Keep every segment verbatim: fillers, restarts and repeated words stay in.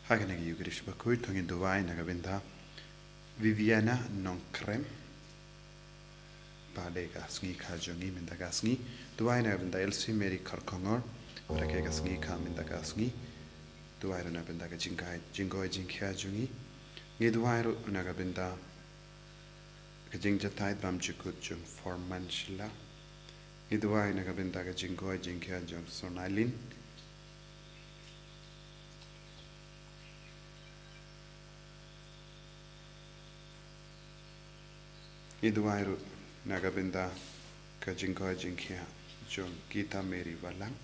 Ha kane ka Eucharist bakhuid to ngin duwai na ka bynta Viviana Nongkrem. Ba dei ka sngi kha jong ngi mynta ka sngi. Duwai na ka bynta Elsie Mary Kharkongor. Ba dei ka sngi kha mynta ka sngi. Duwai ruh na ka bynta ka jingkoi jingkhiah jong ngi. Ngi duwai ruh na ka bynta ka jingjatai bam jukut jong Forman Shila. Ngi duwai na ka bynta ka jingkoi jingkhiah jong Sonailin. Ngi duwai ruh na ka bynta ka jingkoi jingkhiah jong Gita Mary Balang.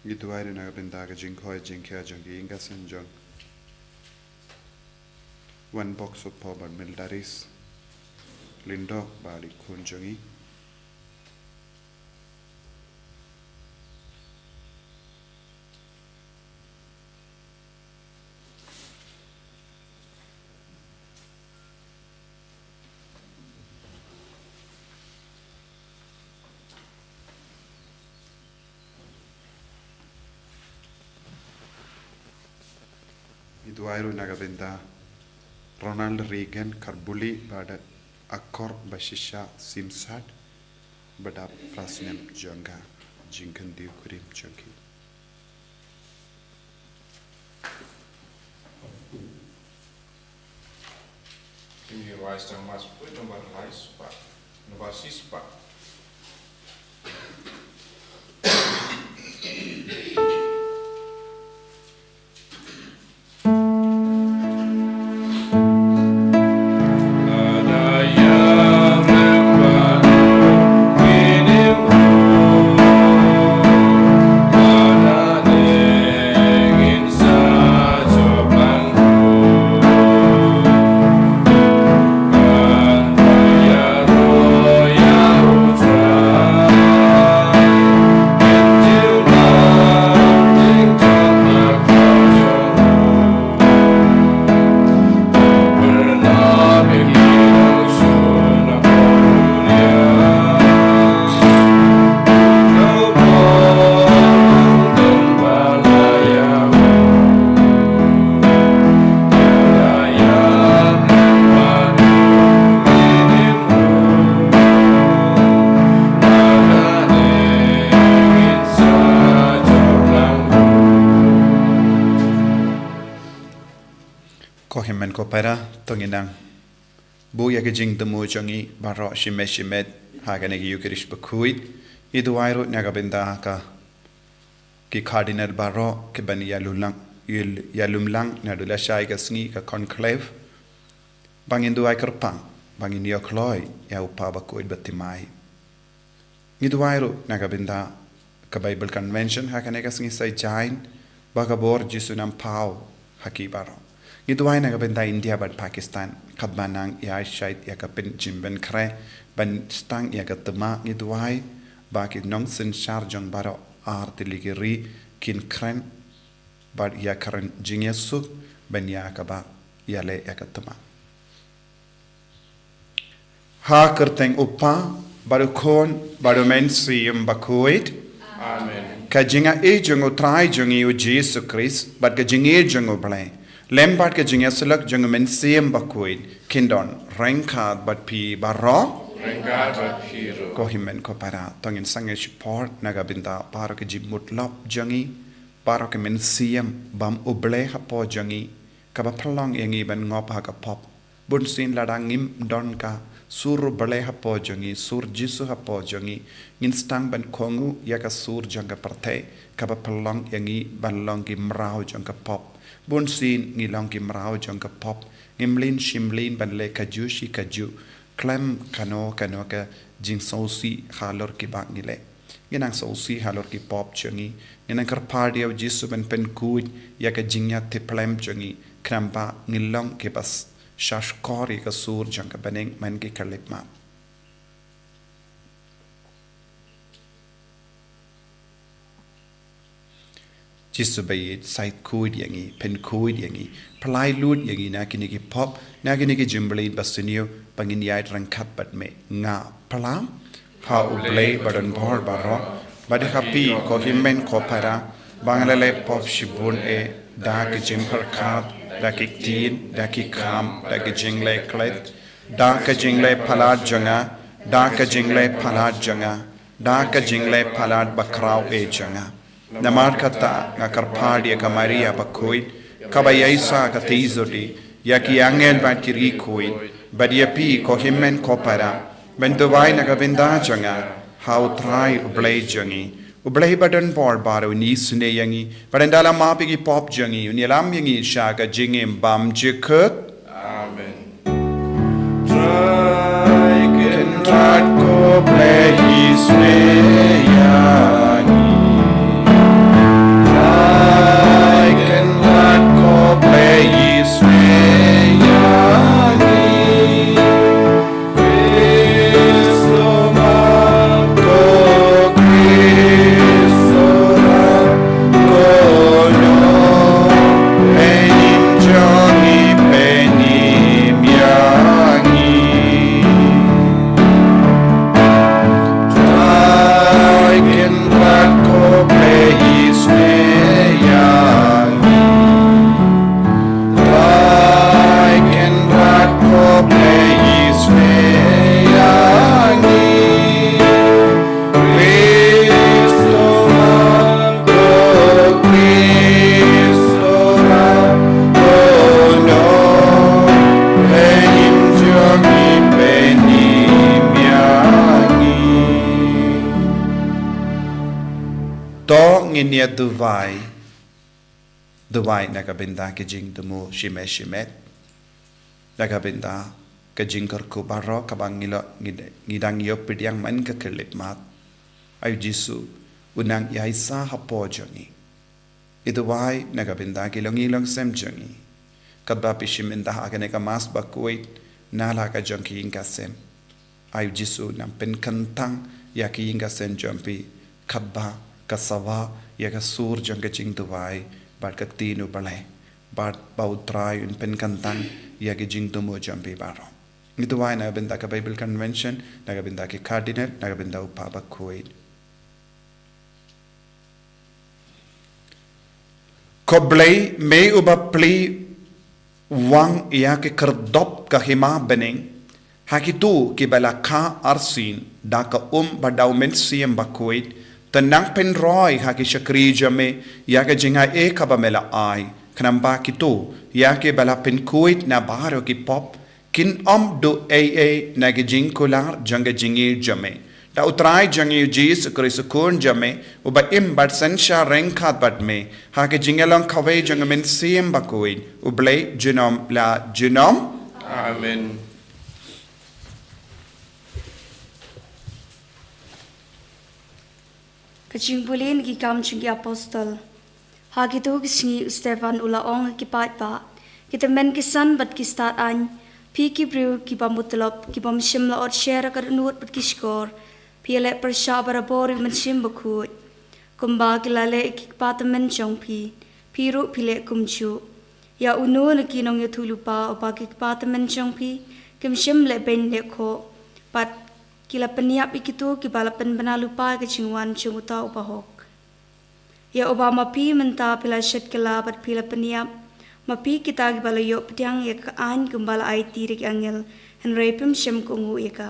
Ngi duwai ruh na ka bynta ka jingkoi jingkhiah jong ki ïing ka sem jong Wanbok Sopo bad Mildaris Lyngdoh bad i khun jong i. Ngi duwai ruh na ka bynta Ronald Reagan Karbuli bad Akor Bashisha Simsad, ba dap phra snem jong ka jingkhyndiat kurim jong ki. Kin ïa rise tang mas pui nombar lai spah, nombar shi spah. Ko hynmen ko para, to ngin nang buh ïa ka jingthmu jong ngi baroh shimet shimet ha kane ka Eucharist bakhuid. Ngi duwai ruh na ka bynta ka ki Cardinal baroh kiban ïalumlang, ïal-, ïalumlang naduh lashai ka sngi ka conclave. Ba ngin duwai kyrpang ba ngin ïoh kloi ïa u Papa bakhuid ba thymmai. Ngi duwai ruh na ka bynta ka Bible Convention ha kane ka sngi Saitjaiñ, ba ka bor Jisu un nang paw ha ki baroh. Ngi duwai na ka bynta India bad Pakistan, katba nang ïa shait ïa ka pynjingpynkhreh ban sdang ïa ka thma. Ngi duwai ba ki nongsynshar jong baroh ar tylli ki ri kin kren bad ïa kren jingïasuk ban ïa kaba ïaleh ïa ka thma. Ha ka kyrteng u Kpa, bad u Khun, bad u Mynsiem Bakhuid. Amen. Ka jingaiei jong u Trai jong ngi u Jisu Khrist, bad ka jingïeit jong u Blei, lem bad ka jingïasyllok jong u Mynsiem Bakhuid, kin don ryngkat bad phi baroh. Ryngkat bad phi ruh. Ko hynmen ko para, to ngin sangeh shipor na ka bynta baroh ka jingmut lop jong ngi, baroh ka mynsiem bym U Blei hapoh jong ngi, kaba pynlong ïa ngi ban ngop ha ka pop. Bunsien lada ngim don ka sur U Blei hapoh jong ngi, sur Jisu hapoh jong ngi, ngin sdang ban kohnguh ïa ka sur jong ka pyrthei, kaba pynlong ïa ngi ban long ki mraw jong ka pop. Bunsien ngi long ki mraw jong ka pop, ngi mlien shi mlien ban leh kajuh shi kajuh, khlem kano kano ka jingsngewsih halor kiba ngi leh. Ngin nang sngewsih halor ki pop jong ngi. Ngin nang kyrpad ïa u Jisu ban pynkhuid ïa ka jingïathiplem jong ngi, khnang ba ngin long kiba s-, shahshkor ïa ka sur jong ka bneng man ki khyllipmat. Jisu ba ïeit, shait khuid ïa ngi, pynkhuid ïa ngi, pynlait lut ïa ngi na kine ki pop, na kine ki jingpynlait ba sniew, ba ngin ïaid ryngkat bad me. Nga pynlait ha U Blei ba don bor baroh, bad ha phi ko hynmen ko para, ba nga la leh pop shibun eh, da ki jingpyrkhat, da ki ktien, da ki kam, da ki jingleh klet, da ka jingleh palat jong nga, da ka jingleh palat jong nga, da ka jingleh palat bakhraw eh jong nga. Namar kata nga kyrpad ïa ka Maria bakhuid, kaba ïaishah ka theisotti, ïa ki angel bad ki riewkhuid, bad ïa phi ko hynmen ko para, ban duwai na ka bynta jong nga ha U Trai U Blei jong ngi. U Blei ba don bor baroh un isynei ïa ngi, bad un da la map ïa ki pop jong ngi, un ïalam ïa ngi sha ka jingim bymjukut. Amen. Trai Kynrad ko Blei isynei ïa ngi. Trai Kynrad ko Blei isynei ïa ngi. Kristo ma ko Kristo ra ko no, pynïap jong ngi pynïap ïa ngi. Trai Kynrad ko Blei isynei ïa ngi. Trai Kynrad ko Blei isynei ïa ngi. Kristo ma ko Kristo ra ko no, pynïap jong ngi pynïap ïa ngi. To ngin ïa duwai. Duwai na ka bynta ki jingthmu shimet shimet. Na ka bynta ka jingkyrkhu baroh kaba ngi la, ngi, ngi dang ïoh pdiang man ka khyllipmat. Ai U Jisu, u nang ïaishah hapoh jong ngi. Ngi duwai na ka bynta ki longïing longsem jong ngi. Katba phi shim bynta ha kane ka Mass bakhuid, na la ka jong ki ïing ki sem. Ai U Jisu, nang pynkyntang ïa ki ïing ki sem jong phi, katba ka sawa ïa ka sur jong ka jingduwai bad ka ktien U Blei, bad ba U Trai un pynkyntang ïa ki jingthmu jong phi baroh. Ngi duwai na ka bynta ka Bible Convention, na ka bynta ki Cardinal, na ka bynta U Papa bakhuid. Ko Blei, me uba plie wang ïa ki khyrdop ka hima bneng ha kito kiba la kha arsien da ka um bad da U Mynsiem Bakhuid, to nang pynroi ha ki shakri jong me ïa ka jingaiei kaba me la ai, khnang ba kito ïa kiba la pynkhuid na baroh ki pop kin ym duh ei ei na ki jingkular jong ka jingïeit jong me. Da U Trai jong ngi U Jisu Khrist U Khun jong me, uba im bad synshar ryngkat bad me ha ka jingïalong kawei jong U Mynsiem Bakhuid, U Blei junom la junom. Amen. Ka jingpule na ki Kam jong ki Apostol. Ha kito ki sngi u Stephan u la ong ha ki paidbah, ki tymmen ki san bad ki stad aiñ, phi ki briew kiba mutlop, ki bym shym la ot sher ha ka dohnud bad ki shkor, phi ïaleh pyrshah barabor ïa U Mynsiem Bakhuid, kumba ki la leh ïa ki kpa tymmen jong phi, phi ruh phi leh kumjuh. Ïa uno na ki nongïathuhlypa uba ki kpa tymmen jong phi kim shym leh beiñ leh khoh, bad ki la pynïap ïa kito kiba la pynbna lypa ïa ka jingwan jong uta u bahok. Ïa uba ma phi mynta phi la shet kylla bad phi la pynïap, ma phi kita kiba la ïoh pdiang ïa ka aiñ kumba la aiti da ki angel, hynrei phim shym kohnguh ïa ka.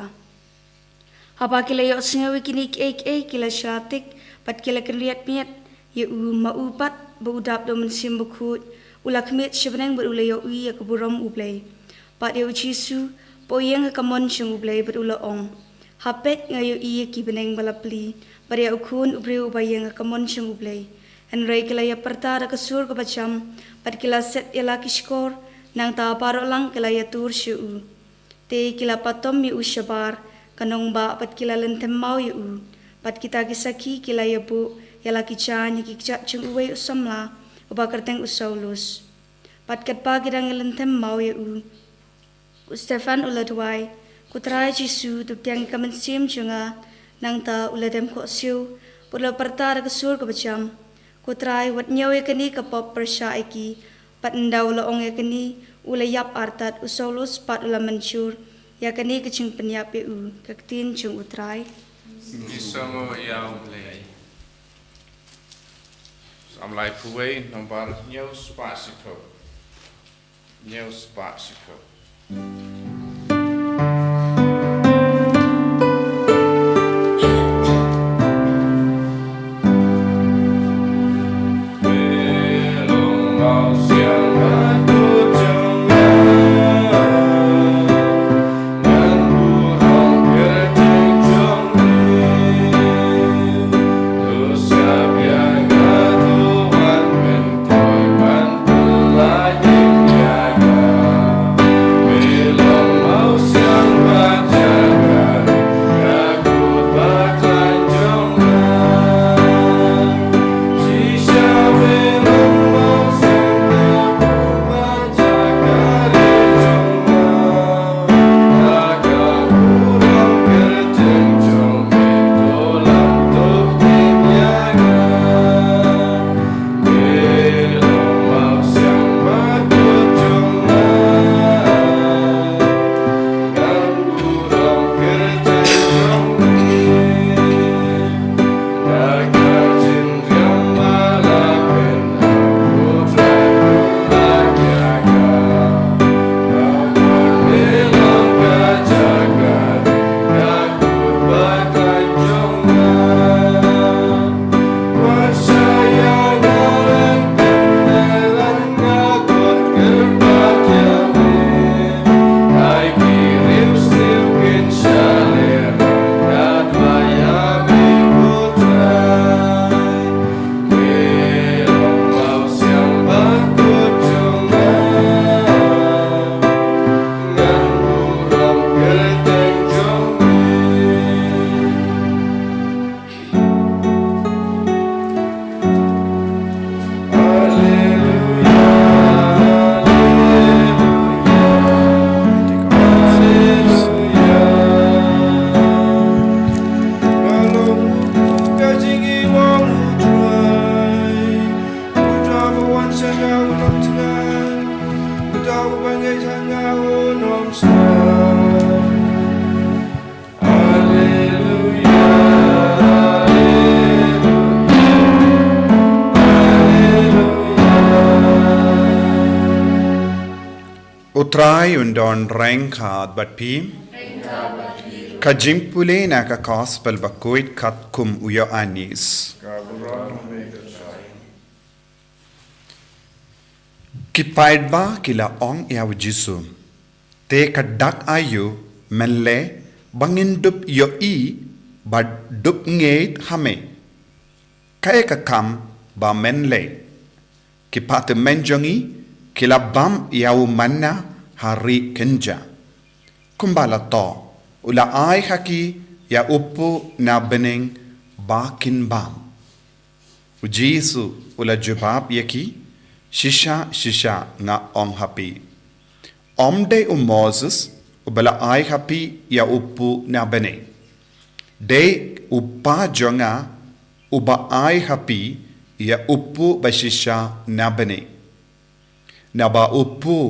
Haba ki la ïohsngew ïa kine kiei kiei ki la shah tik, bad ki la kynriat miet ïa u, ma u pat ba u dap da U Mynsiem Bakhuid u la khmied sha bneng bad u la ïohi ïa ka burom U Blei. Bad ïa U Jisu ba u ïeng ha ka mon jong U Blei bad u la ong, ha peit nga ïohi ïa ki bneng ba la plie, bad ïa U Khun u briew uba ïeng ha ka mon jong U Blei. Hynrei ki la ïa pyrta da ka sur kaba jam, bad ki la set ïa la ki shkor, nangta baroh lang ki la ïatur sha u. Te ki la patom ïa u shabar ka nongbah bad ki la lynthem maw ïa u. Bad kita ki sakhi ki la ïabuh ïa la ki jaiñ ha ki kjat jong uwei u samla uba kyrteng u Saulus. Bad katba ki dang ïalynthem maw ïa u, u Stephan u la duwai, Ko Trai Jisu, to pdiang ïa ka mynsiem jong nga. Nangta u la dem khohsiew bad u la pyrta da ka sur kaba jam, Ko Trai, wat ñiew ïa kane ka pop pyrshah ïa ki. Bad ynda u la ong ïa kane, u la ïap artat, u Saulus pat u la mynshur ïa kane ka jingpynïap ïa u. Ka ktien jong u Trai. Ngi sngew ïa U Blei. Psalm laiphew wei, nombar hynñiew spah shiphew. Hynñiew spah shiphew. U Trai un don ryngkat bad phi. Ka jingpule na ka Gospel bakhuid katkum u Ïoannis. Ki paidbah ki la ong ïa u Jisu, te ka dak aïu mynlei ba ngin dup ïohi bad dup ngeit ha me? Kaei ka kam ba men leh? Ki patymmen jong ngi ki la bam ïa u manna ha ri kynja. Kumba la thoh, u la ai ha ki ïa u puh na bneng ba kin bam. U Jisu u la jubab ïa ki, shisha shisha nga ong ha phi, ym dei u Moses uba la ai ha phi ïa u puh na bneng. Dei u Kpa jong nga uba ai ha phi ïa u puh ba shisha na bneng. Naba u puh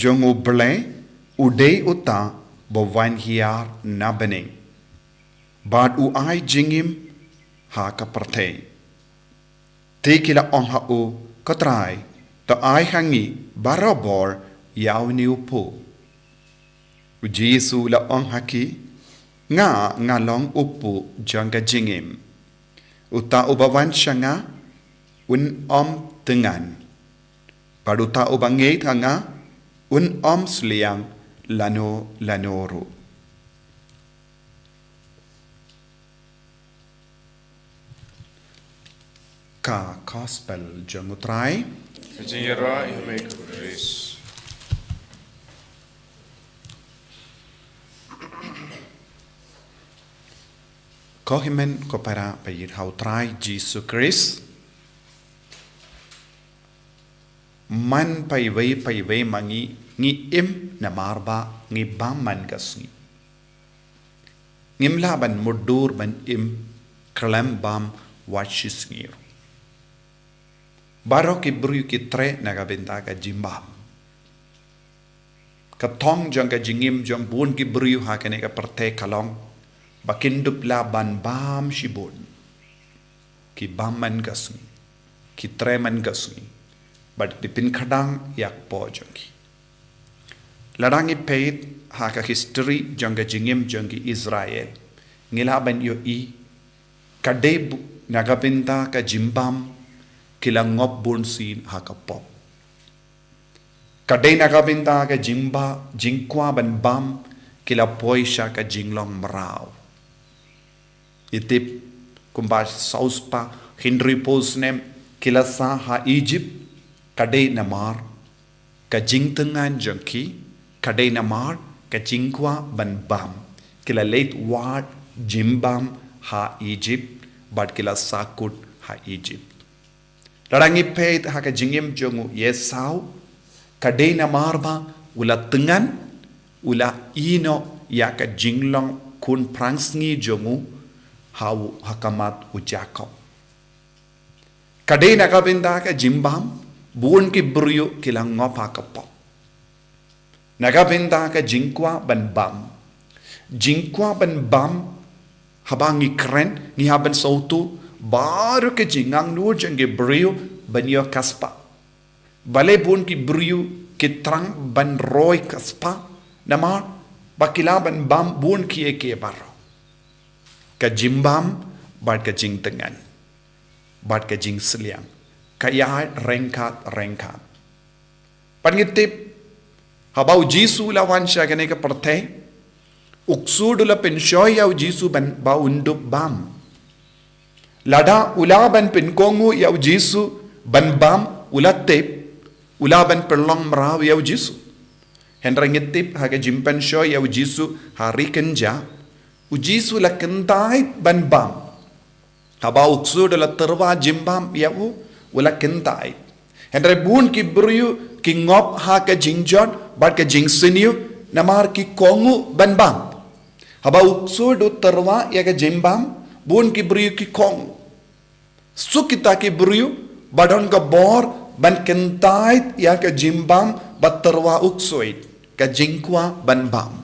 jong U Blei u dei uta ba wan hiar na bneng, bad u ai jingim ha ka pyrthei. Te ki la ong ha u, ko Trai, to ai ha ngi barabor ïa une u puh. U Jisu u la ong ha ki, nga nga long u puh jong ka jingim. Uta uba wan sha nga un ym tyngan, bad uta uba ngeit ha nga un ym sliang lano lano ruh. Ka Gospel jong U Trai. Ka jingïaroh ïa me ko Khrist. Ko hynmen ko para ba ïeit ha U Trai Jisu Khrist. Man paiwei paiwei ma ngi ngi im namar ba ngi bam man ka sngi. Ngim lah ban mutdur ban im khlem bam wat shi sngi ruh. Baroh ki briew ki treh na ka bynta ka jingbam. Ka thong jong ka jingim jong bun ki briew ha kane ka pyrthei ka long ba kin dup lah ban bam shibun. Ki bam man ka sngi, ki treh man ka sngi, bad ki pynkhdang ïa ka pop jong ki. Lada ngi peit ha ka history jong ka jingim jong ki Israel, ngi lah ban ïohi ka dei bu-, na ka bynta ka jingbam ki la ngop bun sien ha ka pop. Ka dei na ka bynta ka jingba, jingkwah ban bam ki la poi sha ka jinglong mraw. Ngi tip kumba saw spah hynriewphew snem ki la sah ha Egypt, ka dei namar ka jingtyngan jong ki, ka dei namar ka jingkwah ban bam. Ki la leit wad jingbam ha Egypt, bad ki la sahkut ha Egypt. Lada ngi peit ha ka jingim jong u Esau, ka dei namar ba u la tyngan, u la ïehnoh ïa ka jinglong khun phrangsngi jong u ha u, ha khmat u Jakob. Ka dei na ka bynta ka jingbam, bun ki briew ki la ngop ha ka pop. Na ka bynta ka jingkwah ban bam. Jingkwah ban bam, haba ngi kren, ngi hap ban sngewthuh baroh ka jingangnud jong ki briew ban ïoh ka spah. Balei bun ki briew ki thrang ban roi ka spah? Namar ba ki lah ban bam bun kiei kiei baroh. Ka jingbam bad ka jingtyngan bad ka jingsliang, ka ïaid ryngkat ryngkat. Bad ngi tip, haba u Jisu u la wan sha kane ka pyrthei, u ksuid u la pynshoi ïa u Jisu ban ba un dup bam. Lada u lah ban pynkohnguh ïa u Jisu ban bam, u la tip u lah ban pynlong mraw ïa u Jisu. Hynrei ngi tip ha ka jingpynshoi ïa u Jisu ha ri kynja, u Jisu u la kyntait ban bam. Haba u ksuid u la tyrwa jingbam ïa u, u la kyntait. Hynrei bun ki briew ki ngop ha ka jingjot bad ka jingsniew namar ki kohnguh ban bam. Haba u ksuid u tyrwa ïa ka jingbam, bun ki briew ki kohnguh. Suk kita ki briew ba don ka bor ban kyntait ïa ka jingbam ba tyrwa u ksuid, ka jingkwah ban bam.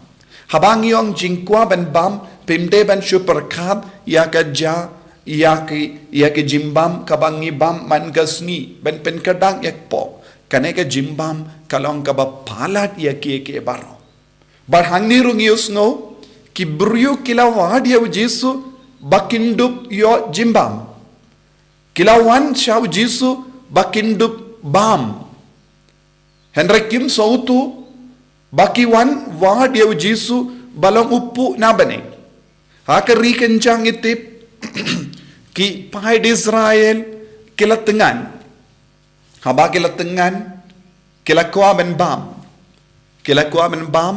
Haba ngi ong jingkwah ban bam, phim dei ban shu pyrkhat ïa ka ja, ïa ki, ïa ki jingbam kaba ngi bam man ka sngi ban pynkhdang ïa ka pop. Kane ka jingbam ka long kaba palat ïa kiei kiei baroh. Bad hangne ruh ngi ïohsngew, ki briew ki la wad ïa u Jisu ba kin dup ïoh jingbam. Ki la wan sha u Jisu ba kin dup bam. Hynrei kim sngewthuh ba ki wan wad ïa u Jisu ba long u puh na bneng. Ha ka ri kynja ngi tip, ki paid Israel ki la tyngan. Haba ki la tyngan, ki la kwah ban bam. Ki la kwah ban bam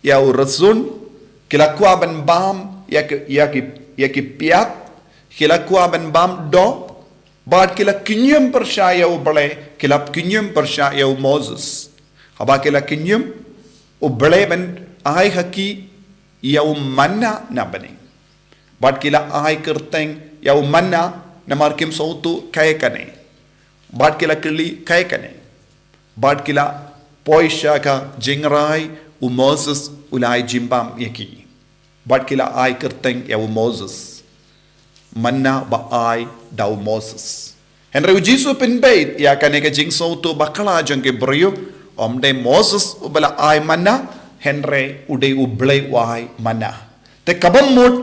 ïa u rsun, ki la kwah ban bam ïa ki, ïa ki, ïa ki piat, ki la kwah ban bam doh, bad ki la kynjum pyrshah ïa U Blei, ki la kynjum pyrshah ïa u Moses. Haba ki la kynjum, U Blei ban ai ha ki ïa u manna na bneng. Bad ki la ai kyrteng ïa u manna namar kim sngewthuh kaei kane. Bad ki la kylli kaei kane. Bad ki la poi sha ka jingrai, u Moses u la ai jingbam ïa ki. Bad ki la ai kyrteng ïa u Moses. Manna ba ai da u Moses. Hynrei u Jisu u pynbeit ïa kane ka jingsngewthuh bakla jong ki briew, ym dei Moses uba la ai manna, hynrei u dei U Blei u ai manna. Te kaba mut,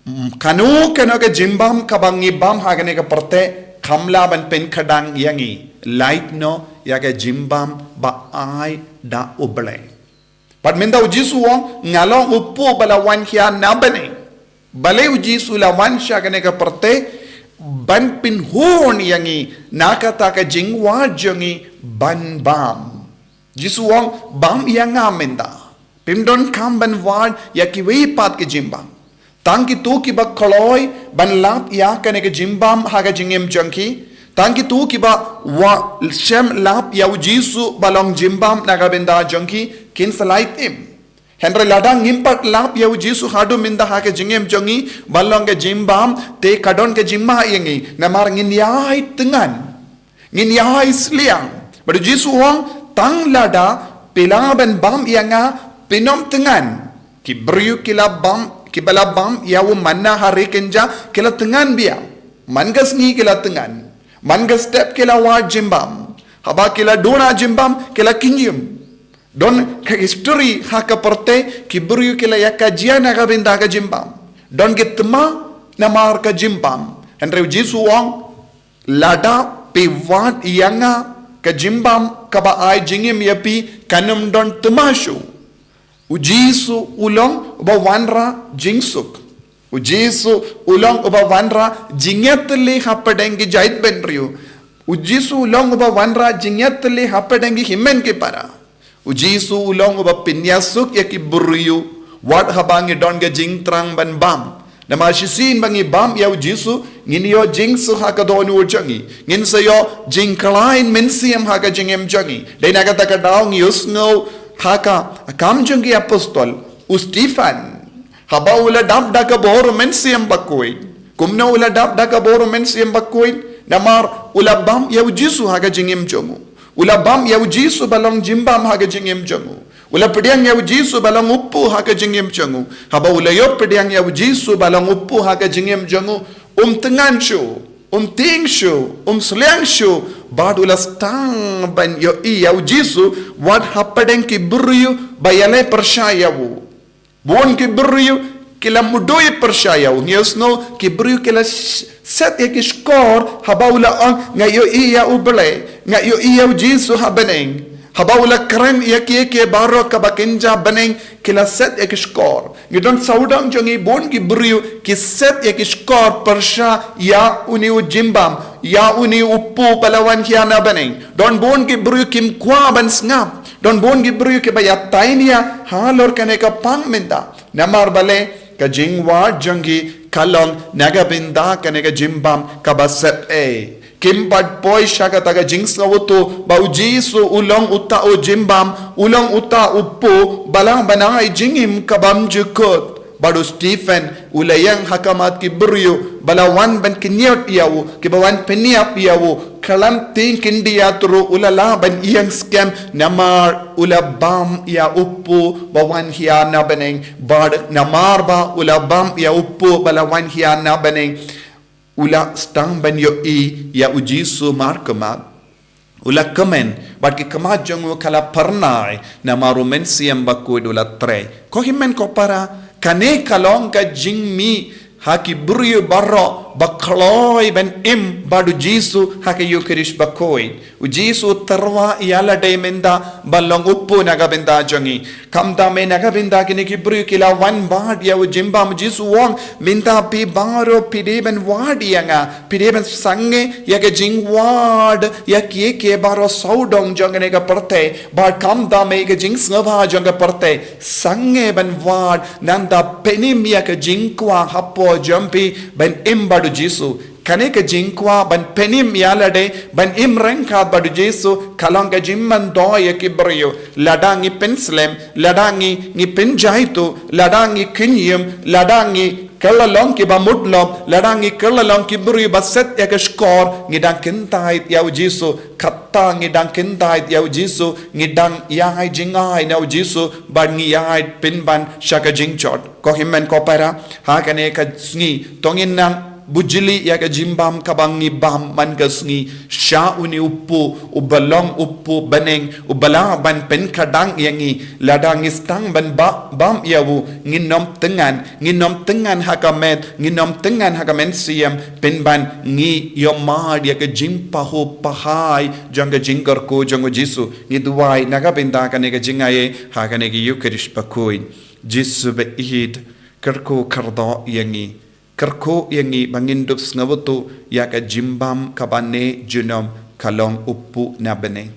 mm, kano kano ka jingbam kaba ngi bam ha kane ka pyrthei, kam lah ban pynkhdang ïa ngi lait noh ïa ka jingbam ba ai da U Blei. Bad mynta u Jisu u ong, nga long u puh ba la wan khia na bneng. Balei u Jisu u la wan sha kane ka pyrthei, ban pynhun ïa ngi na kata ka jingwad jong ngi ban bam. Jisu u ong, bam ïa nga mynta. Phim donkam ban wad ïa kiwei pat ki jingbam. Tang kito kiba kloi ban lap ïa kane ka jingbam ha ka jingim jong ki. Tang kito kiba wa-, shem lap ïa u Jisu ba long jingbam na ka bynta jong ki, kin sa lait im. Hynrei lada ngim pat lap ïa u Jisu haduh mynta ha ka jingim jong ngi ba long ka jingbam, te ka don ka jingma ïa ngi namar ngin ïai tyngan. Ngin ïai sliang. Bad u Jisu u ong, tang lada phi lah ban bam ïa nga, phin ym thngan. Ki briew ki la bam, kiba la bam ïa u manna ha ri kynja, ki la thngan biang. Man ka sngi ki la thngan. Man ka step ki la wad jingbam. Haba ki la duna jingbam, ki la kynjim. Don ka history ha ka pyrthei, ki briew ki la ïa ka jia na ka bynta ka jingbam. Don ki thma namar ka jingbam. Hynrei u Jisu u ong, lada phi wad ïa nga, ka jingbam kaba ai jingim ïa phi, kan ym don thma shuh. U Jisu u long uba wanrah jingsuk. U Jisu u long uba wanrah jingïatylli hapdeng ki jaitbynriew. U Jisu u long uba wanrah jingïatylli hapdeng ki hynmen ki para. U Jisu u long uba pynïasuk ïa ki briew. Wat haba ngi don ka jingthrang ban bam. Namar shisien ba ngi bam ïa u Jisu, ngin ïoh jingsuk ha ka dohnud jong ngi. Ngin sa ïoh jingkhlaiñ mynsiem ha ka jingim jong ngi. Dei na kata ka daw ngi ïohsngew ha ka Kam jong ki Apostol, u Stephen. Haba u la dap da ka bor u Mynsiem Bakhuid. Kumno u la dap da ka bor u Mynsiem Bakhuid? Namar u la bam ïa u Jisu ha ka jingim jong u. U la bam ïa u Jisu ba long jingbam ha ka jingim jong u. U la pdiang ïa u Jisu ba long u kpu ha ka jingim jong u. Haba u la ïoh pdiang ïa u Jisu ba long u kpu ha ka jingim jong u, um thngan shuh, um tieng shuh, um sliang shuh, bad u la sdang ban ïohi ïa u Jisu, wat hapdeng ki briew ba ïaleh pyrshah ïa u. Bun ki briew ki la mudui pyrshah ïa u. Ngi ïohsngew ki briew ki la sh-, set ïa ki shkor, haba u la ong, nga ïohi ïa u Blei, nga ïohi ïa u Jisu ha bneng. Haba u la kren ïa kiei kiei baroh kaba kynja bneng, ki la set ïa ki shkor. Ngi don sawdong jong ngi, bun ki briew ki set ïa ki shkor pyrshah ïa une u jingbam, ïa une u kpu ba la wan hiar na bneng. Don bun ki briew kim kwah ban sngap. Don bun ki briew kiba ïa tainia halor kane ka pang mynta. Namar balei? Ka jingwad jong ki ka long na ka bynta kane ka jingbam kaba set ei. Kim pat poi sha kata ka jingsngewthuh ba u Jisu u long uta u jingbam, u long uta u kpu ba lah ban ai jingim ka bymjukut. Bad u Stephen u la ïeng ha khmat ki briew ba la wan ban kynñiot ïa u, kiba wan pynïap ïa u, khlem tieng khyndiat ruh u la lah ban ïeng skhem namar u la bam ïa u kpu ba wan hiar na bneng. Bad namar ba u la bam ïa u kpu ba la wan hiar na bneng, u la sdang ban ïohi ïa u Jisu markhmat. U la kmen, bad ki khmat jong u ka la phyrnai namar u Mynsiem Bakhuid u la trei. Ko hynmen ko para, kane ka long ka jingmih ha ki briew baroh ba kloi ban im bad u Jisu ha ka Eukharist Bakhuid. U Jisu u tyrwa ïa lade mynta ban long u kpu na ka bynta jong ngi. Khamtam eh na ka bynta kine ki briew ki la wan wad ïa u jingbam, u Jisu u ong, mynta phi baroh phi dei ban wad ïa nga, phi dei ban sangeh ïa ka jingwad ïa kiei kiei baroh sawdong jong kane ka pyrthei, bad khamtam eh ka jingsngewbha jong ka pyrthei, sangeh ban wad, nangta pynim ïa ka jingkwah hapoh jong phi ban im bad u Jisu. Kane ka jingkwah ban pynim ïa lade, ban im ryngkat bad u Jisu, ka long ka jingmyntoi ïa ki briew. Lada ngi pynslem, lada ngi, ngi pynjaituh, lada ngi kynjim, lada ngi kylla long kiba mut lop, lada ngi kylla long ki briew ba set ïa ka shkor, ngi dang kyntait ïa u Jisu. Kata ngi dang kyntait ïa u Jisu, ngi dang ïai jngai na u Jisu, bad ngi ïai pynban sha ka jingjot. Ko hynmen ko para, ha kane ka sngi, to ngin nang bujli ïa ka jingbam kaba ngi bam man ka sngi, sha une u kpu, uba long u kpu bneng, uba lah ban pynkhadang ïa ngi, lada ngi sdang ban ba-, bam ïa u, ngin ym thngan, ngin ym thngan ha ka met, ngin ym thngan ha ka mynsiem, pynban ngi ïohmad ïa ka jingpahuh pahai jong ka jingkyrkhu jong u Jisu. Ngi duwai na ka bynta kane ka jingai ha kane ka Eukharist Bakhuid. Jisu ba ïeit, kyrkhu kyrdoh ïa ngi. Kyrkhu ïa ngi ba ngin dup sngewthuh ïa ka jingbam kaba ne junom ka long u kpu na bneng.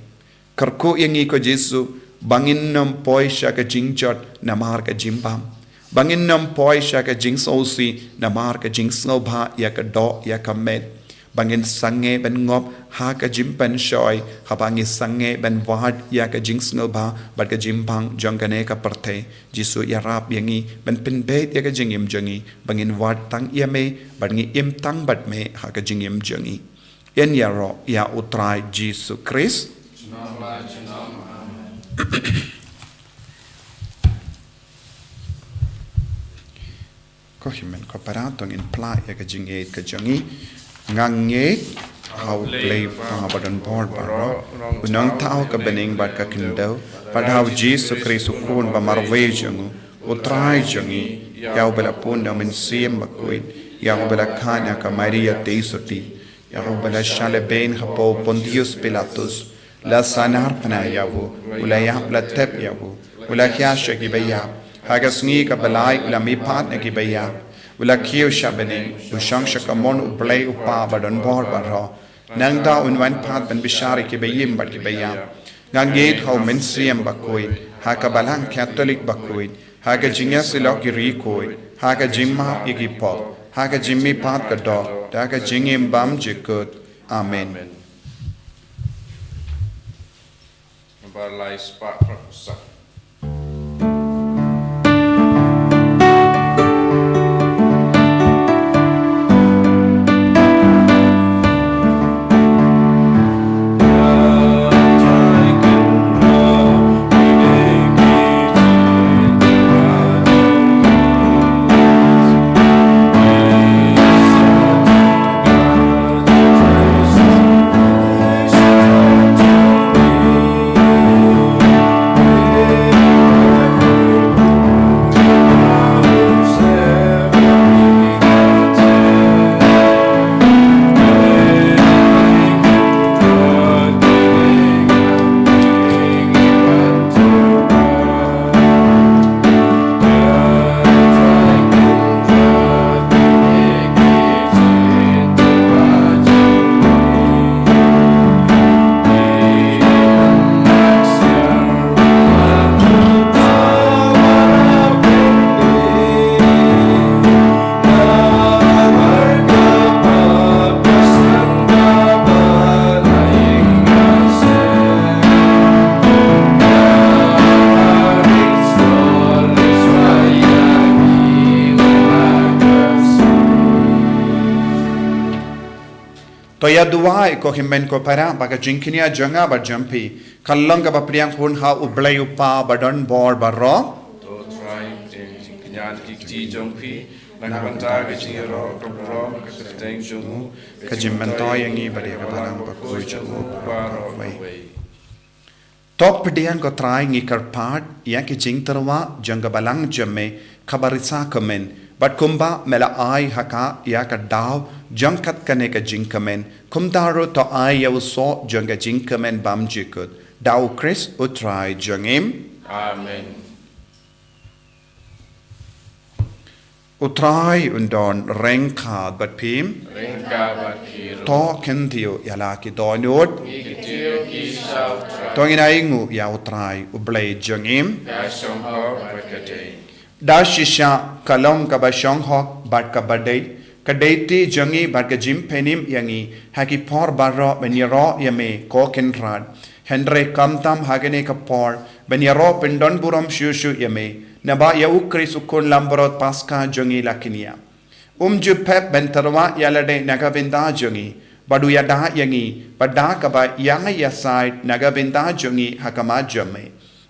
Kyrkhu ïa ngi ko Jisu, ba ngin ym poi sha ka jingjot namar ka jingbam. Ba ngin ym poi sha ka jingsngewsih namar ka jingsngewbha ïa ka doh ïa ka met. Ba ngin sangeh ban ngop ha ka jingpynshoi, haba ngi sangeh ban wad ïa ka jingsngewbha bad ka jingbam jong kane ka pyrthei. Jisu ïarap ïa ngi ban pynbeit ïa ka jingim jong ngi, ba ngin wad tang ïa me, bad ngi im tang bad me ha ka jingim jong ngi. Yn ïaroh ïa U Trai Jisu Khrist. Ko hynmen ko para, to ngin plie ïa ka jingïeit ka jong ngi. Nga ngeit ha U Blei U Kpa badonbor baroh, U Nongthaw ka bneng bad ka khyndew, bad ha U Jisu Khrist U Khun ba marwei jong U, U Trai jong ngi, ïa uba la pun da U Mynsiem Bakhuid, ïa uba la khang ha ka Maria Theisotti, ïa uba la shah lehbeiñ hapoh Pontius Pilatus, la sahnarphna ïa u, u la ïap, la tep ïa u, u la hiar sha ki baïap, ha ka sngi kaba lai u la mihpat na ki baïap, u la kiew sha bneng, u shong sha kamon U Blei U Kpa badonbor baroh. Nangta un wan pat ban bishar ïa ki baïm bad ki baïap. Nga ngeit ha U Mynsiem Bakhuid, ha ka Balang Katholik bakhuid, ha ka jingïasyllok ïa ki riewkhuid, ha ka jingmap ïa ki pop, ha ka jingmihpat ka doh, da ka jingim bym jukut. Amen. Amen. Nambar lai spah phra phew saw. To ïa duwai ko hynmen ko para ba ka jingkñia jong nga bad jong phi kan long kaba pdiang hun ha U Blei U Kpa badonbor baroh. To Trai, pdiang jingkñia ki kti jong phi na ka bynta ka jingïaroh ka burom ka kyrteng jong u, ka jingmyntoi ïa ngi bad ïa ka Balang Bakhuid jong u baroh kawei. To pdiang ko Trai, ngi kyrpad ïa ki jingtyrwa jong ka Balang jong me kaba risa kmen, bad kumba me la ai ha ka ïa ka daw jong kat kane ka jingkmen, kumta ruh to ai ïa u soh jong ka jingkmen bym jukut, da U Khrist U Trai jong ngi. Amen. U Trai un don ryngkat bad phi. Ryngkat bad phi ruh. To kyntiew ïa la ki dohnud. Ngi kyntiew ki sha U Trai. To ngin ainguh ïa U Trai U Blei jong ngi. Ka shong hok bad ka dei. Da shisha ka long kaba shong hok bad kaba dei, ka dei ti jong ngi bad ka jingpynim ïa ngi ha ki por baroh ban ïaroh ïa me ko Kynrad. Hynrei khamtam ha kane ka por ban ïaroh pyndonburom shuh shuh ïa me, naba ïa U Khrist U Khun Langbrot Paska jong ngi la kñia. Um ju pep ban tyrwa ïa lade na ka bynta jong ngi, bad u ïada ïa ngi, bad da kaba ïa ngi ïasaid na ka bynta jong ngi ha khmat jong me.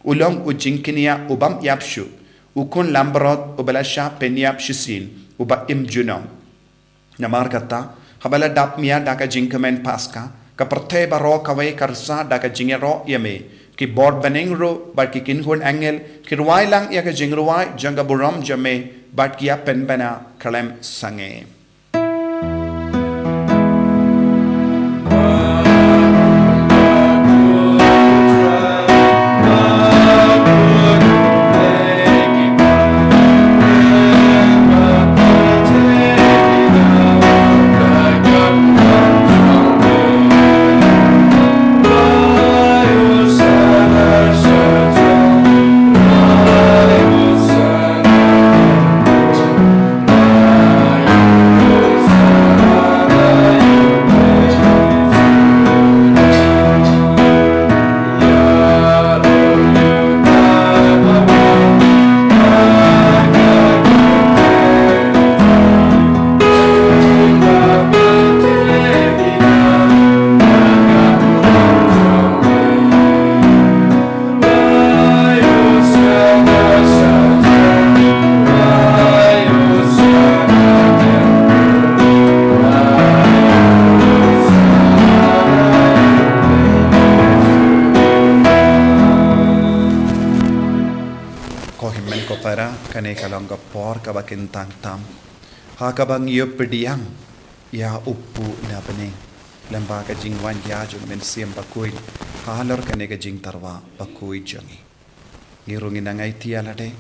U long u jingkñia u bym ïap shuh, U Khun Langbrot uba la shah pynïap shisien, uba im junom. Namar kata, haba la dap mia da ka jingkmen Paska, ka pyrthei baroh kawei ka rsa da ka jingïaroh ïa me, ki bor bneng ruh bad ki kynhun angel ki rwai lang ïa ka jingrwai jong ka burom jong me, bad ki ïa pynbna khlem sangeh. Kane ka long ka por kaba kyntang tam ha kaba ngi ïoh pdiang ïa u Kpu na bneng lyngba ka jingwan ïa jong u Mynsiem Bakhuid halor kane ka jingtyrwa bakhuid jong ngi. Ngi ruh ngin nang aiti ïa lade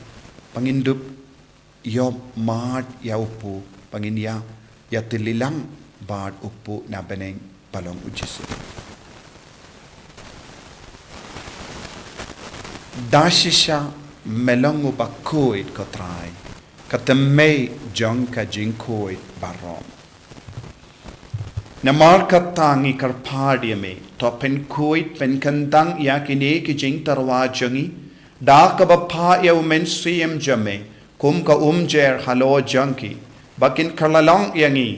ba ngin dup ïoh mad ïa u Kpu, ba ngin ïa, ïa tylli lang bad u Kpu na bneng ba long u Jisu. Da shisha me long u bakhuid ko Trai, ka thymmei jong ka jingkhuid baroh. Namar kata ngi kyrpad ïa me, to pynkhuid pynkyntang ïa kine ki jingtyrwa jong ngi da kaba phah ïa u Mynsiem jong me kum ka umjer halor jong ki, ba kin kylla long ïa ngi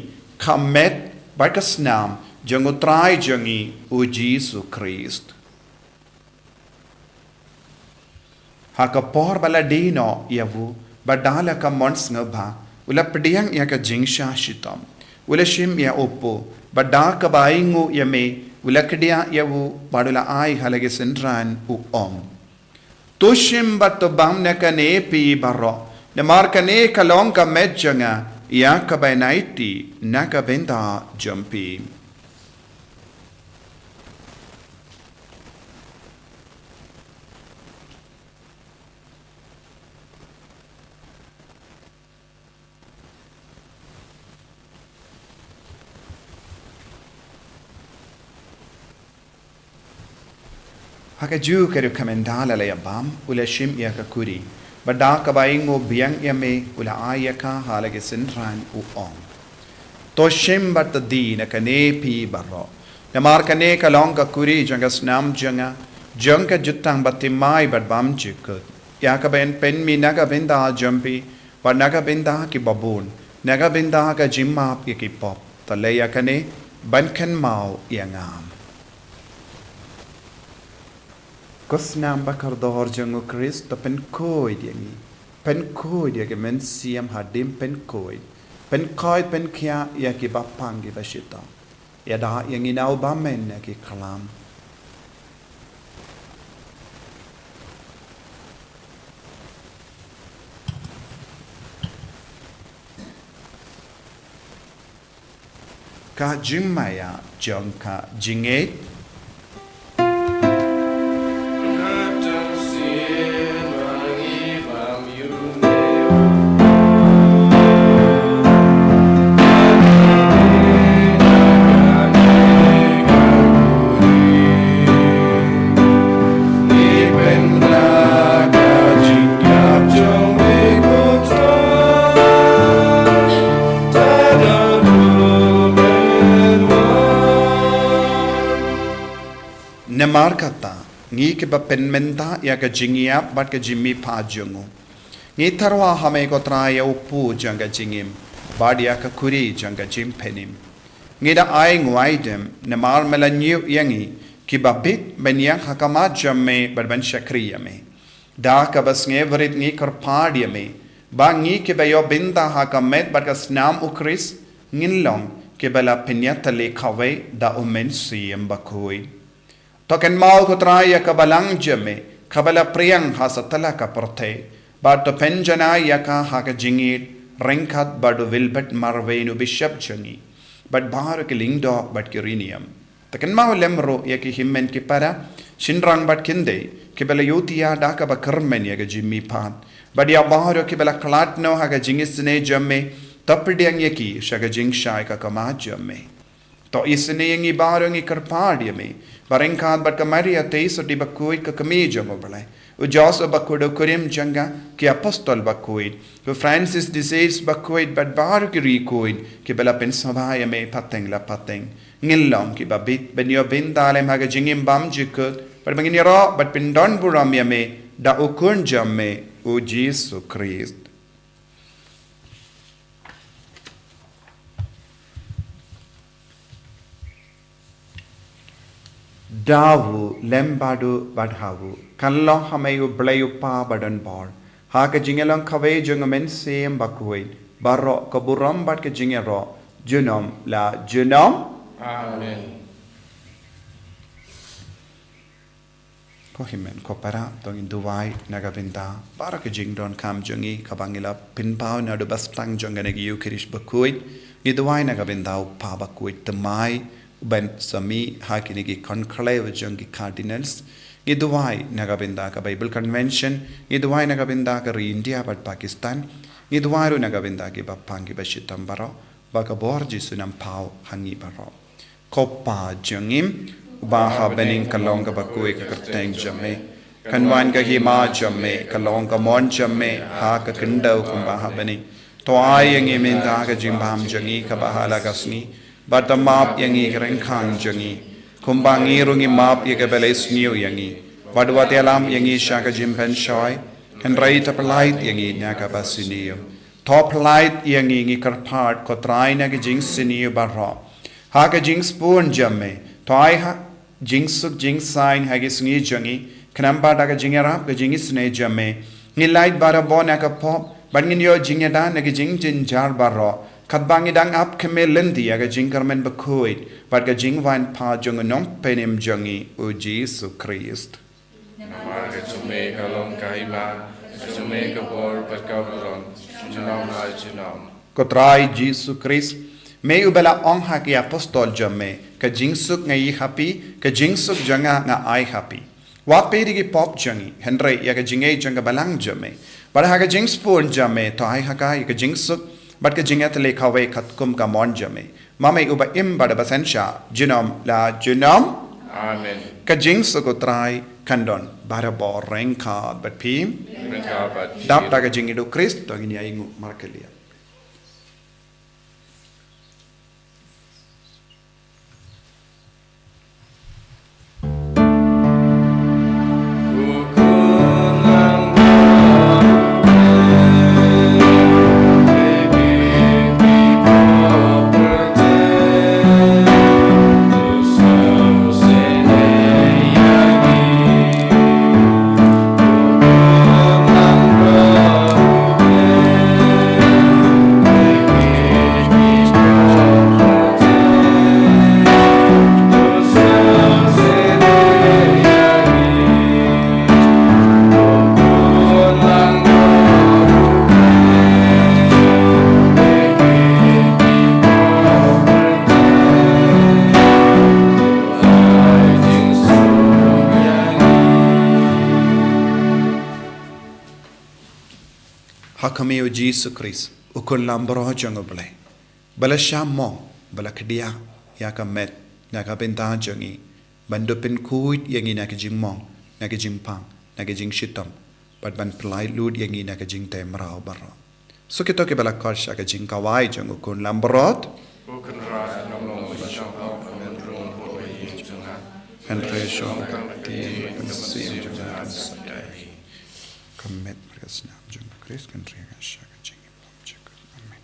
ka met bad ka snam jong u Trai jong ngi u Jisu Khrist. Ha ka por ba la die noh ïa u, bad da la ka mon sngewbha u la pdiang ïa ka jingshah shitom. U la shim ïa u Kpu, bad da kaba ainguh ïa me u la kdiah ïa u bad u la ai ha la ki synran, u ong: To shim bad to bam na kane phi baroh, namar kane ka long ka met jong nga ïa kaba yn aiti na ka bynta jong phi. Ha kajuh ka rukom ynda la ïa bam, u la shim ïa ka khuri, bad da kaba ainguh biang ïa me u la ai ïa ka ha la ki synran, u ong: To shim bad to die na kane phi baroh, namar kane ka long ka khuri jong ka snam jong nga, jong ka jutang bathymmai bad bymjukut, ïa kaba yn pynmih na ka bynta jong phi bad na ka bynta kiba bun, na ka bynta ka jingmap ïa ki pop. To leh ïa kane ban kynmaw ïa nga. Ko snam bakordor jong u Khrist, to pynkhuid ïa ngi. Pynkhuid ïa ki mynsiem hadien pynkhuid. Pynkhuid pynkhiah ïa kiba pang kiba shitom. Ïada ïa ngi na u bymman na ki khlam. Ka jingmaïa jong ka jingngeit. Namar kata, ngi kiba pynmynta ïa ka jingïap bad ka jingmihpat jong u, ngi tyrwa ha me ko Trai ïa u Kpu jong ka jingim, bad ïa ka khuri jong ka jingpynim. Ngi da ai nguaidem namar me la ñiew ïa ngi kiba bit ban ïeng ha khmat jong me bad ban shakri ïa me. Da kaba sngewrit ngi kyrpad ïa me ba ngi kiba ïoh bynta ha ka met bad ka snam u Khrist ngin long kiba la pynïatylli kawei da u Mynsiem Bakhuid. To kynmaw ko Trai ïa ka balang jong me kaba la phriang ha satlak ka pyrthei, bad to pynjanai ïa ka ha ka jingïeit ryngkat bad u Wilbert Marwein u Bishop jong ngi, bad baroh ki lyngdoh bad ki riewniam. To kynmaw lem ruh ïa ki hynmen ki para, shynrang bad khyndai kiba la ïohthiah da kaba kyrmen ïa ka jingmihpat, bad ïa baroh kiba la khlad noh ha ka jingisynei jong me. To pdiang ïa ki sha ka jingshai ka khmat jong me. To isynei ïa ngi baroh, ngi kyrpad ïa me, ba ryngkat bad ka Maria Theisotti Bakhuid ka Kmie jong u Blei, u Joseph Bakhuid u kurim jong ka, ki Apostol Bakhuid, u Francis de Sales Bakhuid bad baroh ki riewkhuid kiba la pynsngewbha ïa me pateng la pateng, ngin long kiba bit ban ïoh bynta lem ha ka jingim bymjukut, bad ba ngin ïaroh bad pyndonburom ïa me da u Khun jong me u Jisu Khrist. Da u lem bad u bad ha u, kan long ha me u Blei u Kpa badonbor, ha ka jingïalong kawei jong u Mynsiem Bakhuid, baroh ka burom bad ka jingïaroh junom la junom. Amen. Ko hynmen ko para, to ngin duwai na ka bynta baroh ki jingdonkam jong ngi, kaba ngi la pynpaw naduh ba sdang jong kane ka Ïukharist bakhuid. Ngi duwai na ka bynta u Kpa bakhuid, thymmai u ban sa mih ha kine ki conclave jong ki cardinals. Ngi duwai na ka bynta ka Bible Convention, ngi duwai na ka bynta ka ri India bad Pakistan. Ngi duwai ruh na ka bynta kiba pang kiba shitom baroh, ba ka bor Jisu un nang paw ha ngi baroh. Ko Pa jong ngi uba ha bneng, ka long kaba khuid ka kyrteng jong me. Kan wan ka hima jong me, ka long ka mon jong me ha ka khyndew kumba ha bneng. To ai ïa ngi mynta ka jingbam jong ngi kaba ha la ka sngi, bad to map ïa ngi ki ryngkang jong ngi, kumba ngi ruh ngi map ïa kiba la isniew ïa ngi. Bad wat ïalam ïa ngi sha ka jingpynshoi, hynrei to pyllait ïa ngi na kaba sniew. To pyllait ïa ngi, ngi kyrpad ko Trai, na ki jingsniew baroh. Ha ka jingspun jong me, to ai ha jingsuk jingsaiñ ha ki sngi jong ngi, khnang ba da ka jingïarap ka jingisynei jong me, ngin lait barabor na ka pop, bad ngin ïoh jingïada na ki jingjynjar baroh, katba ngi dang ap khmih lynti ïa ka jingkyrmen bakhuid bad ka jingwan pat jong u Nongpynim jong ngi, u Jisu Khrist. Namar ka jong me ka long ka hima, ka jong me ka bor bad ka burom, junom la junom. Ko Trai Jisu Khrist, me uba la ong ha ki apostol jong me, ka jingsuk nga ïoh ha phi, ka jingsuk jong nga nga ai ha phi. Wat peit ïa ki pop jong ngi, hynrei ïa ka jingngeit jong ka balang jong me. Bad ha ka jingspun jong me, to ai ha ka ïa ka jingsuk bad ka jingïatylli kawei katkum ka mon jong me. Ma me uba im bad uba synshar junom la junom. Amen. Ka jingsuk u Trai kan don barabor ryngkat bad phi. Ryngkat bad phi. Dap da ka jingïeit u Khrist, to ngin ïa ïnguh markylliang. Ha khmih u Jisu Khrist, u khun langbrot jong u Blei, ba la shah mong, ba la khdiah ïa ka met na ka bynta jong ngi, ban da pynkhuid ïa ngi na ka jingmong, na ka jingpang, na ka jingshitom, bad ban pyllait lut ïa ngi na ka jingtei mraw baroh. Suk ïa kito kiba la khot sha ka jingkhawai jong u khun langbrot. Ko Kynrad, nang long ba shong hok, men rung ko ba ïing jong nga. Hynrei shong ka ktien ka mynsiem jong nga kan sa dei. Ka met bad ka snam jong u Khrist kan ri ha nga sha ka jingim bymjukut. Amen.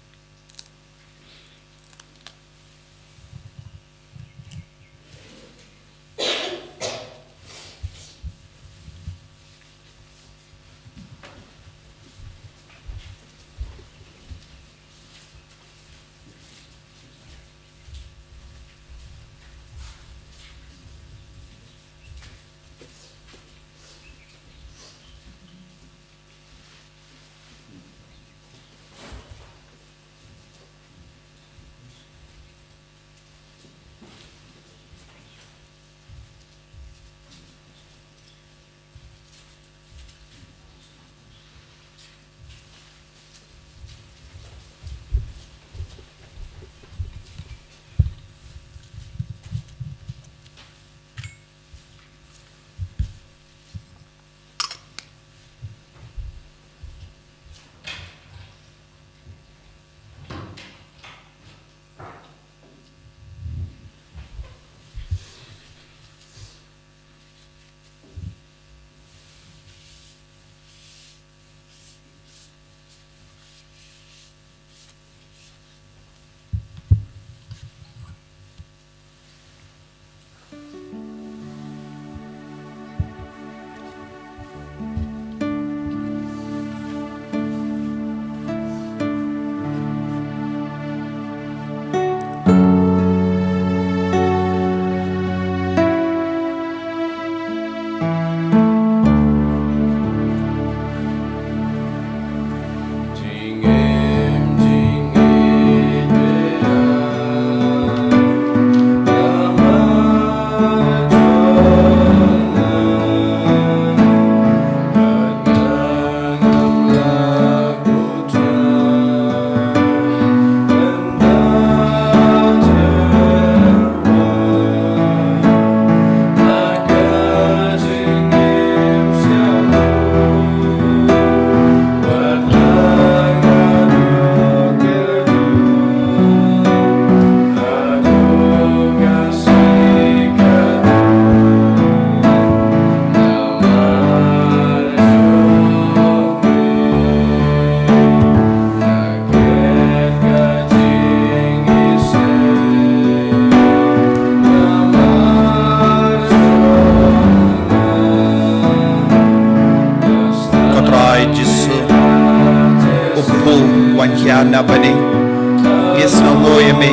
Bad ngi sngewnguh ïa me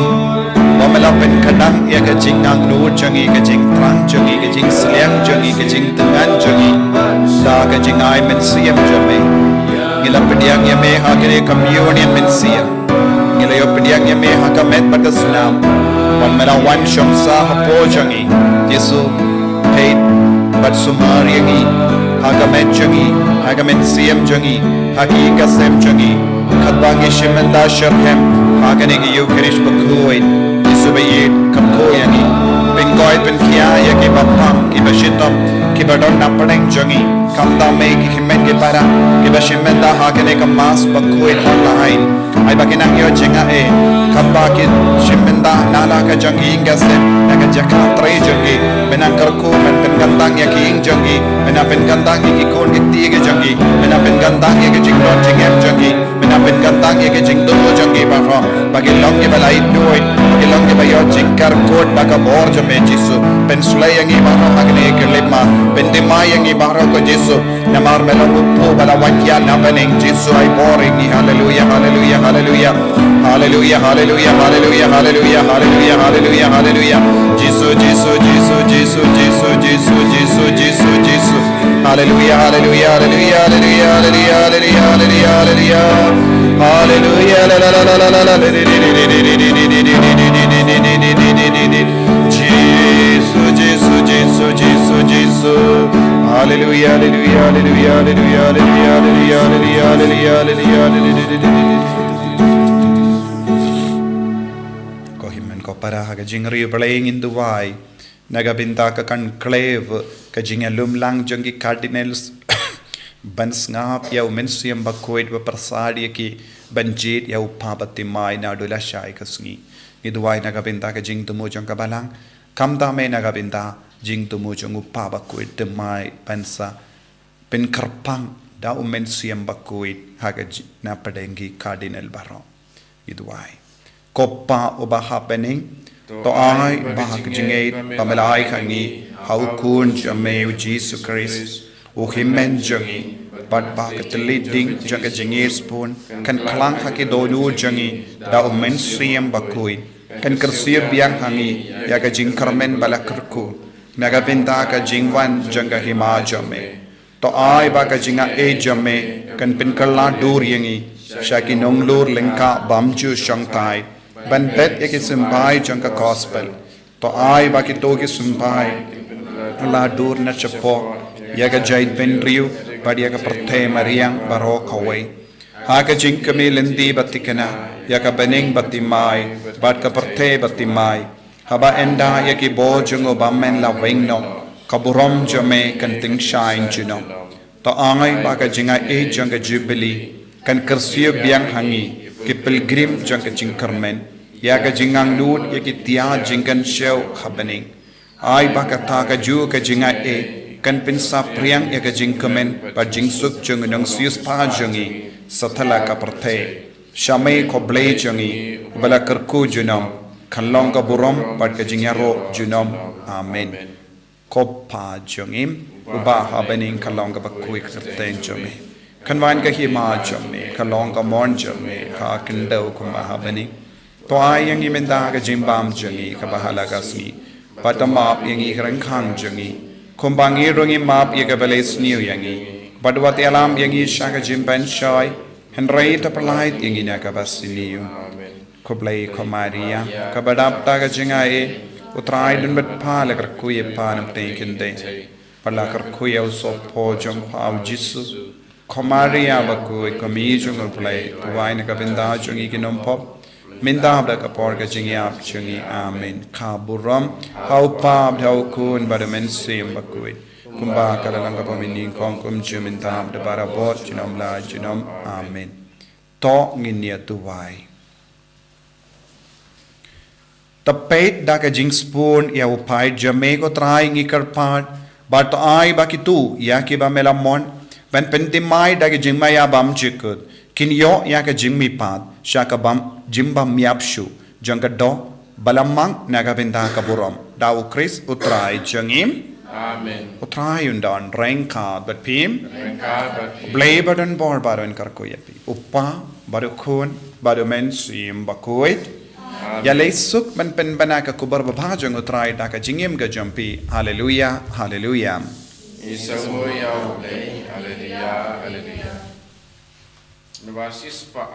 ba me la pynkhlaiñ ïa ka jingangnud jong ngi, ka jingthrang jong ngi, ka jingsliang jong ngi, ka jingthngan jong ngi da ka jingai mynsiem jong me. Ngi la pdiang ïa me ha kane ka communion mynsiem. Ngi la ïoh pdiang ïa me ha ka met bad ka snam. Wat me la wan shong sah hapoh jong ngi, Jisu. Peit bad sumar ïa ngi ha ka met jong ngi, ha ka mynsiem jong ngi, ha ki ïing ka sem jong ngi. Katba ngi shim bynta syrhem ha kane ka Eucharist bakhuid, Jisu ba ïeit, kyrkhu ïa ngi. Pynkhuid pynkhia ïa kiba pang, kiba shitom, kiba don na pdeng jong ngi. Khamtam me ki khymen ki para kiba shim bynta ha kane ka Mass bakhuid online. Ai ba kin nang ïoh jingaiei katba ki shim bynta na la ka jong ïing ka sem, na ka jaka trei jong ki. Men nang kyrkhu, men pynkyntang ïa ki ïing jong ki, men nang pynkyntang ïa ki khun ki kti ki jong ki, men nang pynkyntang ïa ki jingdon jingem jong ki, men nang pynkyntang ïa ki jingduh jong ki baroh. Ba ki long kiba la ithuh, ba ki long kiba ïoh jingkyrkhu da ka bor jong me Jisu. Pynsleh ïa ngi baroh ha kane ka lipmat, pynthymmai ïa ngi baroh ko Jisu. Namar me long u kpu ba la wan ïa na bneng, Jisu ai bor ïa ngi. Haleluia, haleluia, haleluia. Haleluia, haleluia, haleluia, haleluia, haleluia, haleluia, haleluia. Jisu, Jisu, Jisu, Jisu, Jisu, Jisu, Jisu, Jisu, Jisu. Haleluia, haleluia, haleluia, haleluia, haleluia, haleluia, haleluia. Haleluia, la, la, la. Jisu, Jisu, Jisu, Jisu, Jisu. Haleluia, haleluia, haleluia, haleluia. Ko hynmen ko para, ha ka jingriewblei ngin duwai na ka bynta ka conclave, ka jingïalumlang jong ki cardinals, ban sngap ïa u Mynsiem Bakhuid ba pyrsad ïa ki ban jied ïa u Papa thymmai naduh lashai ka sngi. Ngi duwai na ka bynta ka jingthmu jong ka Balang, khamtam me na ka bynta jingthmu jong u Papa Bakhuid thymmai ban sa pynkyrpang da u Mynsiem Bakhuid ha ka ji-, na pdeng ki cardinal baroh. Ngi duwai. Ko Pa uba ha bneng, to ai ba ha ka jingngeit ba me la ai ha ngi ha u Khun jong me u Jisu Khrist, u Hynmen jong ngi, bad ba ka thylliej ding jong ka jingïeit sbun kan khlang ha ki dohnud jong ngi da u Mynsiem Bakhuid, kan kyrsiew biang ha ngi ïa ka jingkyrmen ba la kyrkhu na ka bynta ka jingwan jong ka Hima jong me. To ai ba ka jingaiei jong me kan pynkylla dur ïa ngi sha ki nonglur lyngkha bymjukshongthait ban bet ïa ki symbai jong ka Gospel. To ai ba kito ki symbai kylla dur na shapoh ïa ka jaitbynriew bad ïa ka pyrthei mariang baroh kawei, ha ka jingkmie lynti ba thikna ïa ka bneng ba thymmai bad ka pyrthei ba thymmai. Haba ynda ïa ki bor jong u bymman la weng noh, ka burom jong me kan tyngshaiñ junom. To ai ba ka jingaiei jong ka Jubili kan kyrsiew biang ha ngi, ki pilgrim jong ka jingkyrmen, ïa ka jingangnud ïa ki tiar jingkynshew ha bneng. Ai ba kata kajuh ka jingaiei kan pynsaphriang ïa ka jingkmen bad jingsuk jong u nongsiewspah jong ngi satlak ka pyrthei. Sha me ko Blei jong ngi, uba la kyrkhu junom, kan long ka burom bad ka jingïaroh junom. Amen. Ko Pa jong ngi uba ha bneng, kan long kaba khuid ka kyrteng jong me. Kan wan ka hima jong me, kan long ka mon jong me ha khyndew kumba ha bneng. To ai ïa ngi mynta ka jingbam jong ngi kaba ha la ka sngi. Bad to map ïa ngi ki ryngkhang jong ngi, kumba ngi ruh ngi map ïa kiba leh sniew ïa ngi. Bad wat ïalam ïa ngi sha ka jingpynshoi, hynrei to pyllait ïa ngi na kaba sniew. Ko Blei, ko Maria kaba dap da ka jingaiei, U Trai don bad pha, la kyrkhu ïa pha na pdeng ki kynthei, bad la kyrkhu ïa u sohphoh jong pha u Jisu. Ko Maria bakhuid, ko Mei jong U Blei, to duwai na ka bynta jong ngi ki nongpop, mynta bad ha ka por ka jingïap jong ngi. Amen. Ka burom ha U Pa bad ha U Khun bad ha U Mynsiem Bakhuid, kumba ka la long ka bym nyngkong, kumjuh, mynta bad barabor, junom la junom. Amen. To ngin ïa duwai. To peit da ka jingsbun ïa u paid jong me ko Trai, ngi kyrpad, bad to ai ba kito ïa kiba me la mon ban pynthymmai da ka jingmaïa bymjukut, kin ïoh ïa ka jingmihpat sha ka bym, jingbymïap shuh jong ka doh ba la mang na ka bynta ka burom da U Khrist U Trai jong ngi. Amen. U Trai un don ryngkat bad phi. Ryngkat bad phi. Blei ba don bor baroh un kyrkhu ïa phi. U Kpa bad u Khun bad u Mynsiem Bakhuid. Amen. Ïaleh suk ban pynbna ka khubor babha jong u Trai da ka jingim ka jong phi. Haleluya, haleluya. Ngi sngewbha ïa u Blei. Haleluya, haleluya. Naba sispa.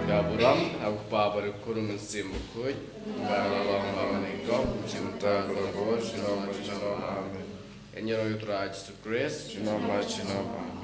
Ka burom ha u Kpa bad u Khun bad u Mynsiem Bakhuid. Ba la long ba man ïa kong, mynta bad baroh, shalom, shalom. Amen. Ïa ngi ruh ïa u Trai Jisu Khrist. Shalom, shalom.